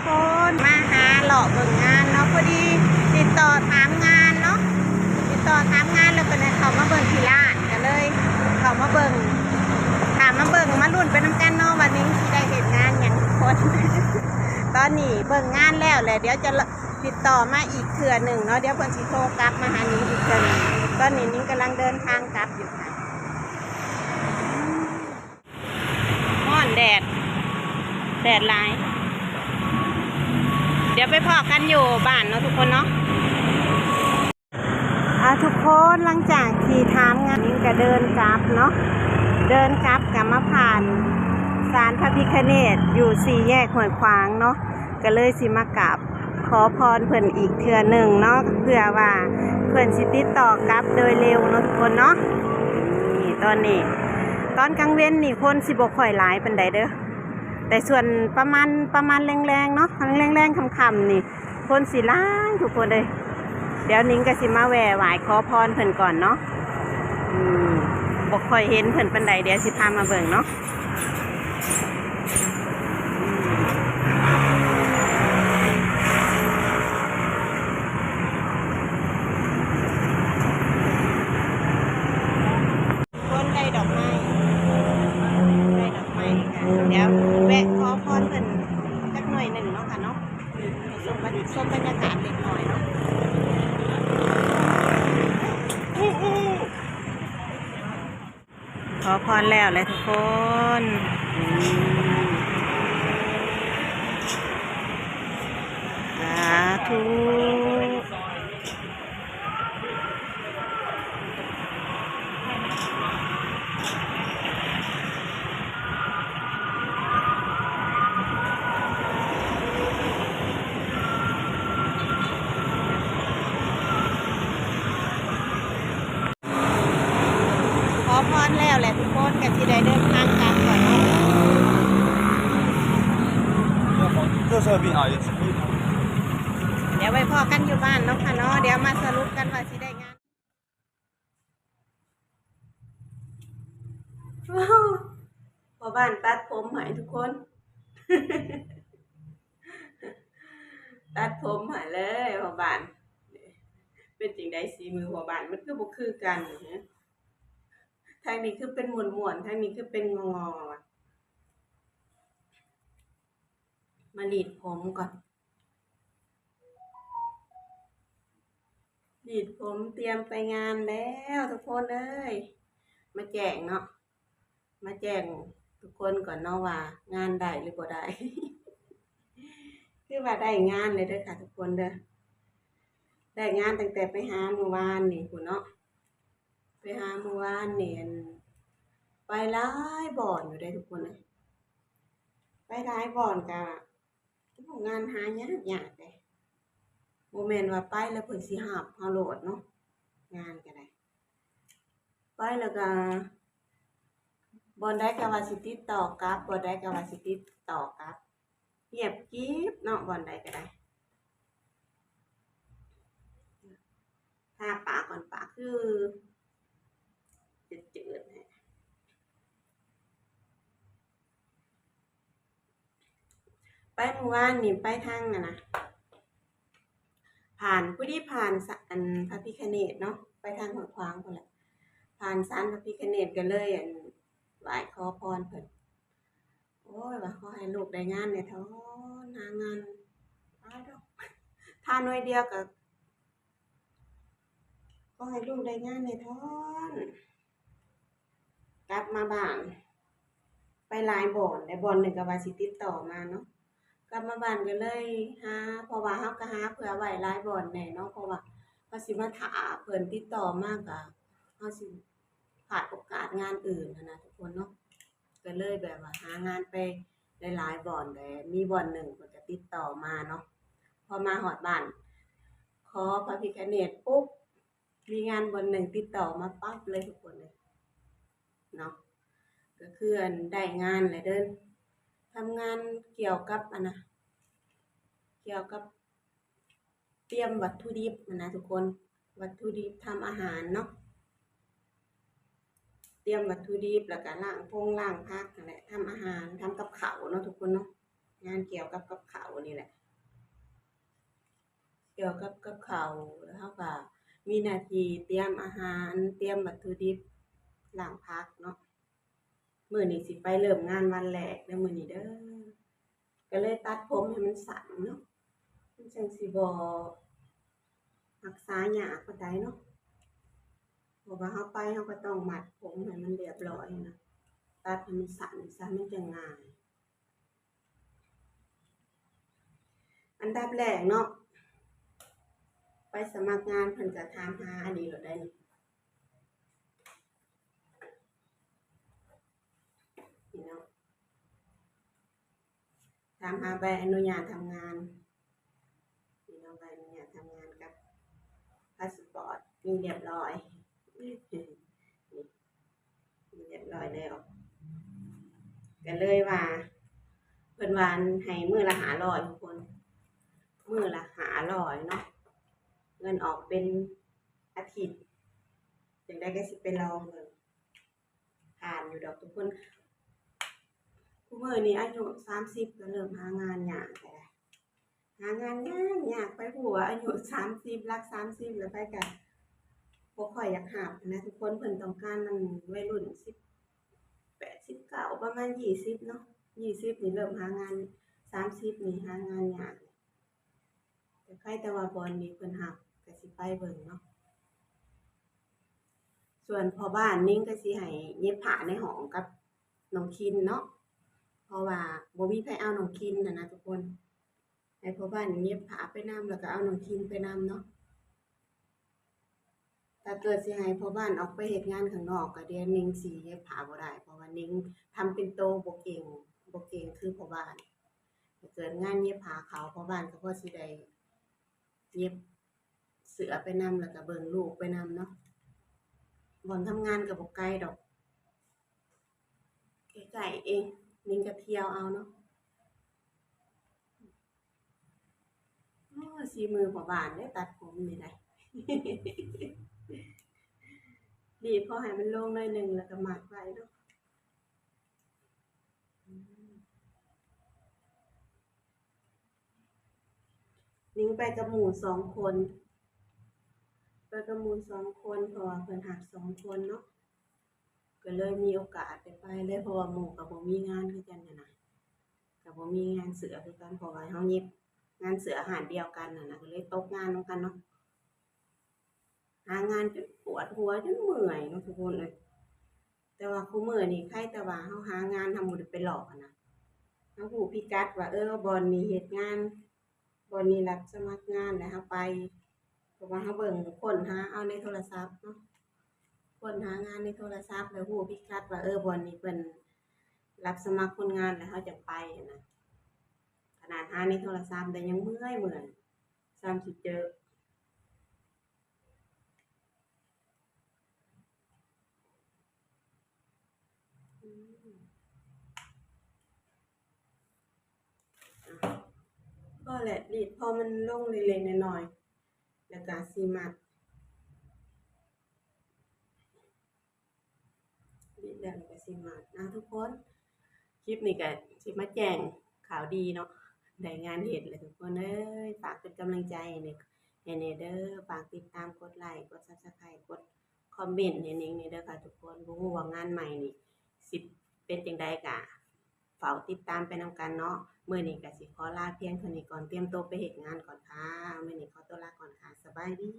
ຄົນມາຫາເລາະເບິ່ງງານເນາະ ພໍດີຕິດຕໍ່ຖາມງານເນາະ ຕິດຕໍ່ຖາມງານແລ້ວກໍໄດ້ເຂົ້າມາເບິ່ງທີ່ຮ້ານ ກໍເລີຍເຂົ້າມາເບິ່ງ ຖ້າມາເບິ່ງມາລຸ້ນໄປນຳກັນເນາະ ວ່ານິງຊິໄດ້ເຮັດງານຫຍັງທຸກຄົນ. ຕອນນີ້ເບິ່ງງານແລ້ວແຫຼະ ດຽວຈະຕິດຕໍ່ມາອີກເທື່ອໜຶ່ງເນາະ ດຽວເພິ່ນຊິໂທກັບມາຫານິງອີກເທື່ອໜຶ່ງ. ຕອນນີ້ນິງກຳລັງເດີນທາງກັບຢູ່ ຮ້ອນແດດ ແດດຫຼາຍ ດຽວໄປພໍ້ກັນຢູ່ບ້ານເນາະທຸກຄົນເນາະ. ອ່າ ທຸກຄົນ ຫຼັງຈາກທີ່ຖາມງານ ນິງກະເດີນກັບເນາະ ເດີນກັບກະມາຜ່ານສານພະພິຄະເນດຢູ່ສີ່ແຍກຫ້ວຍຂວາງເນາະ ກະເລີຍຊິມາກາບ ຂໍພອນເພິ່ນອີກເທື່ອໜຶ່ງເນາະ ເພື່ອວ່າເພິ່ນຊິຕິດຕໍ່ກັບໂດຍເລັວເນາະທຸກຄົນເນາະ. ນີ້ ຕອນນີ້ ຕອນກາງເວັນນີ້ຄົນຊິບໍ່ຄ່ອຍຫຼາຍປານໃດເດີ້ ແຕ່ສ່ວນປະມານ ປະມານແລງໆເນາະ ແລງໆຄ່ຳໆນີ້ຄົນຊິຫຼາຍທຸກຄົນເອີຍ. ດຽວນິງກໍຊິມາແວ່ໄຫວ້ຂໍພອນເພິ່ນກ່ອນເນາະ ອືມ ບໍ່ຄ່ອຍເຫັນເພິ່ນປານໃດ ດຽວຊິພາມາເບິ່ງເນາະ. ຄົນໄດ້ດອກໄມ້ ໄດ້ດອກໄມ້ ດຽວແວະຂໍພອນເພິ່ນຈັກໜ້ອຍໜຶ່ງເນາະ ໃຫ້ຊົມບັນ ຊົມບັນຍາກາດເລັກນ້ອຍເນາະ. ຂໍພອນແລ້ວແຫຼະທຸກຄົນ ອືມ ສາທຸ. ຂໍພອນແລ້ວແຫຼະທຸກຄົນ ກໍຊິໄດ້ເດີນທາງກັບກ່ອນເນາະ. ດຽວໄວ້ພໍ້ກັນຢູ່ບ້ານເນາະຄ່ະເນາະ ດຽວມາສະຫຼຸບກັນວ່າຊິໄດ້ງານ. ພໍ່ບ້ານຕັດຜົມໃຫ້ທຸກຄົນ ຕັດຜົມໃຫ້ເລີຍພໍ່ບ້ານ. ເປັນຈັ່ງໃດສີມືພໍ່ບ້ານ ມັນຄືບໍ່ຄືກັນຫະ? ທາງນີ້ຄືເປັນມ້ວນໆ ທາງນີ້ຄືເປັນງໍໆ. ມາລີດຜົມກ່ອນ. ລີດຜົມຕຽມໄປງານແລ້ວທຸກຄົນເອີຍ. ມາແຈ້ງເນາະ ມາແຈ້ງທຸກຄົນກ່ອນເນາະວ່າງານໄດ້ຫຼືບໍ່ໄດ້. ຄືວ່າໄດ້ງານແລ້ວເດີຄ່ະທຸກຄົນເດີ. ໄດ້ງານຕັ້ງແຕ່ໄປຫາມື້ວານນີ້ພຸ້ນເນາະ. ໄປຫາມື້ວານນີ້ ອັນ ໄປຫຼາຍບ່ອນຢູ່ເດ້ທຸກຄົນເອີຍ. ໄປຫຼາຍບ່ອນກະ ໂອ້ ງານຫາຍາກໆເດ້. ບໍ່ແມ່ນວ່າໄປແລ້ວເພິ່ນຊິຮັບເຮົາໂລດເນາະ ງານກໍໄດ້. ໄປແລ້ວກໍ ບ່ອນໃດກໍວ່າຊິຕິດຕໍ່ກັບ ບ່ອນໃດກໍວ່າຊິຕິດຕໍ່ກັບ ງຽບກິບເນາະ ບ່ອນໃດກໍໄດ້. ທາປາກກ່ອນ ປາກຄືຈືດໆແທ້. ໄປມື້ວານນີ້ໄປທາງອັນນະ ຜ່ານ ພໍດີຜ່ານສະ ອັນ ພະພິຄະເນດເນາະ ໄປທາງຫ້ວຍຂວາງພຸ້ນແຫຼະ. ຜ່ານສານພະພິຄະເນດກໍເລີຍ ອັນ ໄຫວ້ຂໍພອນເພິ່ນ. ໂອ້ຍ ວ່າຂໍໃຫ້ລູກໄດ້ງານແດ່ເທາະ ຫາງານ ອ້າວ ທາໜ່ວຍດຽວກໍ ຂໍໃຫ້ລູກໄດ້ງານແດ່ເທາະ. ກັບມາບ້ານ ໄປຫຼາຍບ່ອນແລ້ວ ບ່ອນໜຶ່ງກໍວ່າຊິຕິດຕໍ່ມາເນາະ. ກັບມາບ້ານກໍເລີຍຫາ ເພາະວ່າເຮົາກໍຫາເຜື່ອໄວ້ຫຼາຍບ່ອນແດ່ເນາະ ເພາະວ່າເຮົາຊິມາຖ້າເພິ່ນຕິດຕໍ່ມາ ກໍເຮົາຊິພາດໂອກາດງານອື່ນຫັ້ນນະທຸກຄົນເນາະ. ກໍເລີຍແບບວ່າຫາງານໄປຫຼາຍໆບ່ອນແຫຼະ ມີບ່ອນໜຶ່ງເພິ່ນກໍຕິດຕໍ່ມາເນາະ. ພໍມາຮອດບ້ານ ຂໍພະພິຄະເນດປຸບ ມີງານບ່ອນໜຶ່ງຕິດຕໍ່ມາປັບເລີຍທຸກຄົນເລີຍເນາະ. ກໍຄື ອັນ ໄດ້ງານແຫຼະເດີ ທຳງານກ່ຽວກັບ ອັນນະ ກ່ຽວກັບຕຽມວັດຖຸດິບຫັ້ນນະທຸກຄົນ ວັດຖຸດິບທຳອາຫານເນາະ. ຕຽມວັດຖຸດິບ ແລ້ວກະລ້າງພົງລ້າງຜັກຫັ້ນແຫຼະ ທຳອາຫານ ທຳກັບເຂົ້າເນາະທຸກຄົນເນາະ. ງານກ່ຽວກັບກັບເຂົ້ານີ້ແຫຼະ ກ່ຽວກັບກັບເຂົ້າ ແລ້ວເຮົາກໍມີໜ້າທີ່ຕຽມອາຫານ, ຕຽມວັດຖຸດິບ, ລ້າງຜັກເນາະ. ມື້ນີ້ຊິໄປເລີ່ມງານວັນແລກເດີ ມື້ນີ້ເດີ ກໍເລີຍຕັດຜົມໃຫ້ມັນສັ້ນເນາະ, ມັນຈັ່ງຊິບໍ່ຮັກສາຍາກປານໃດເນາະ. ເພາະວ່າເຮົາໄປ ເຮົາກໍຕ້ອງມັດຜົມໃຫ້ມັນລຽບຮ້ອຍນະ, ຕັດໃຫ້ມັນສັ້ນຊະ ມັນຈັ່ງງ່າຍ. ອັນດັບແລກເນາະ ໄປສະໝັກງານ ເພິ່ນກໍຖາມຫາອັນນີ້ໂລດໄດ໋ນີ້ ນີ້ເນາະ, ຖາມຫາໃບອະນຸຍາດທຳງານ ນີ້ເນາະ, ໃບອະນຸຍາດທຳງານກັບພາສປອດມີລຽບຮ້ອຍ ລຽບຮ້ອຍແລ້ວ ກໍເລີຍວ່າ ເພິ່ນວ່າໃຫ້ມື້ລະຫ້າຮ້ອຍທຸກຄົນ, ມື້ລະຫ້າຮ້ອຍເນາະ, ເງິນອອກເປັນອາທິດ, ຈັ່ງໃດກໍຊິໄປລອງເບິ່ງ, ຜ່ານຢູ່ດອກທຸກຄົນ. ຄູ່ມື້ນີ້ອາຍຸສາມສິບກໍເລີ່ມຫາງານຍາກແລ້ວ. ຫາງານຍາກຍາກ, ໄປຮູ້ວ່າອາຍຸສາມສິບ ຫຼັກສາມສິບແລ້ວ ໃຜກໍບໍ່ຄ່ອຍຢາກຮັບນະທຸກຄົນ, ເພິ່ນຕ້ອງການນຳໄວລຸ້ນສິບແປດ ສິບເກົ້າ ປະມານຊາວເນາະ, ຊາວນີ້ເລີ່ມຫາງານ, ສາມສິບນີ້ຫາງານຍາກ. ແຕ່ໃຜແຕ່ວ່າບ່ອນນີ້ເພິ່ນຮັບ ກໍຊິໄປເບິ່ງເນາະ. ສ່ວນພໍ່ບ້ານ ນິງກໍຊິໃຫ້ເຢັບຜ້າໃນຫ້ອງກັບນ້ອງຄິນເນາະ, ເພາະວ່າບໍ່ມີໃຜເອົານ້ອງຄິນຫັ້ນນະທຸກຄົນ. ໃຫ້ພໍ່ບ້ານເຢັບຜ້າໄປນຳ ແລ້ວກໍເອົານ້ອງຄິນໄປນຳເນາະ. ຖ້າເກີດຊິໃຫ້ພໍ່ບ້ານອອກໄປເຮັດງານຂ້າງນອກ ກໍດຽວນິງຊິເຢັບຜ້າບໍ່ໄດ້, ເພາະວ່ານິງທຳເປັນໂຕບໍ່ເກັ່ງ, ບໍ່ເກັ່ງຄືພໍ່ບ້ານ. ຖ້າເກີດງານເຢັບຜ້າເຂົ້າ ພໍ່ບ້ານກໍພໍຊິໄດ້ເຢັບເສື້ອໄປນຳ ແລ້ວກໍເບິ່ງລູກໄປນຳເນາະ. ບ່ອນທຳງານກໍບໍ່ໄກດອກ, ໃກ້ໆເອງ, ນິງກໍທ່ຽວເອົາເນາະ. ໂອ້ ສີມືພໍ່ບ້ານເດ້ ຕັດຜົມນີ້ໄດ໋ ບີບພໍໃຫ້ມັນລົງໜ້ອຍໜຶ່ງ ແລ້ວກໍມັດໄວ້ເນາະ. ອືມ ນິງໄປກັບໝູ່ສອງຄົນ, ໄປກັບໝູ່ສອງຄົນ ເພາະວ່າເພິ່ນຮັບສອງຄົນເນາະ. ກໍເລີຍມີໂອກາດໄດ້ໄປເລີຍ ເພາະວ່າໝູ່ກໍບໍ່ມີງານຄືກັນຫັ້ນນະ, ກໍບໍ່ມີງານເສື້ອຄືກັນ ເພາະວ່າເຮົາເຢັບງານເສື້ອຮ້ານດຽວກັນຫັ້ນນະ, ກໍເລີຍຕົກງານນຳກັນເນາະ. ຫາງານຈົນປວດຫົວ ຈົນເມື່ອຍເນາະທຸກຄົນເອີຍ. ແຕ່ວ່າຄູ່ມື້ນີ້ໃຄແຕ່ວ່າເຮົາຫາງານ ເຮົາບໍ່ໄດ້ໄປຫຼອກຫັ້ນນະ, ເຮົາຮູ້ພິກັດວ່າ ເອີ ບ່ອນນີ້ເຮັດງານ ບ່ອນນີ້ຮັບສະໝັກງານ ແລ້ວເຮົາໄປ, ເພາະວ່າເຮົາເບິ່ງຄົ້ນຫາເອົາໃນໂທລະສັບເນາະ, ຄົ້ນຫາງານໃນໂທລະສັບ ແລ້ວຮູ້ພິກັດວ່າ ເອີ ບ່ອນນີ້ເພິ່ນຮັບສະໝັກຄົນງານ ແລ້ວເຮົາຈະໄປຫັ້ນນະ. ຂະໜາດຫາໃນໂທລະສັບໄດ້ຍັງເມື່ອຍໆ ສ່ຳຊິເຈີ. ອືມ ພໍແຫຼະ ລີດພໍມັນລົງເລັກໆນ້ອຍໆ ແລ້ວກະຊິມັດ ເຮັດແລ້ວກໍຊິມານະທຸກຄົນ. ຄລິບນີ້ກໍຊິມາແຈ້ງຂ່າວດີເນາະ, ໄດ້ງານເຮັດແລ້ວທຸກຄົນເອີຍ. ຝາກເປັນກຳລັງໃຈໃຫ້ແດ່ເດີ, ຝາກຕິດຕາມ ກົດໄລ, ກົດ Subscribe, ກົດຄອມເມັນໃຫ້ນິງແດ່ເດີຄ່ະທຸກຄົນ. ບໍ່ຮູ້ວ່າງານໃໝ່ນີ້ຊິເປັນຈັ່ງໃດ ກະເຝົ້າຕິດຕາມໄປນຳກັນເນາະ. ມື້ນີ້ກໍຊິຂໍລາພຽງເທົ່ານີ້ກ່ອນ, ຕຽມໂຕໄປເຮັດງານກ່ອນຄ່ະ. ມື້ນີ້ຂໍຕົວລາກ່ອນຄ່ະ, ສະບາຍດີ.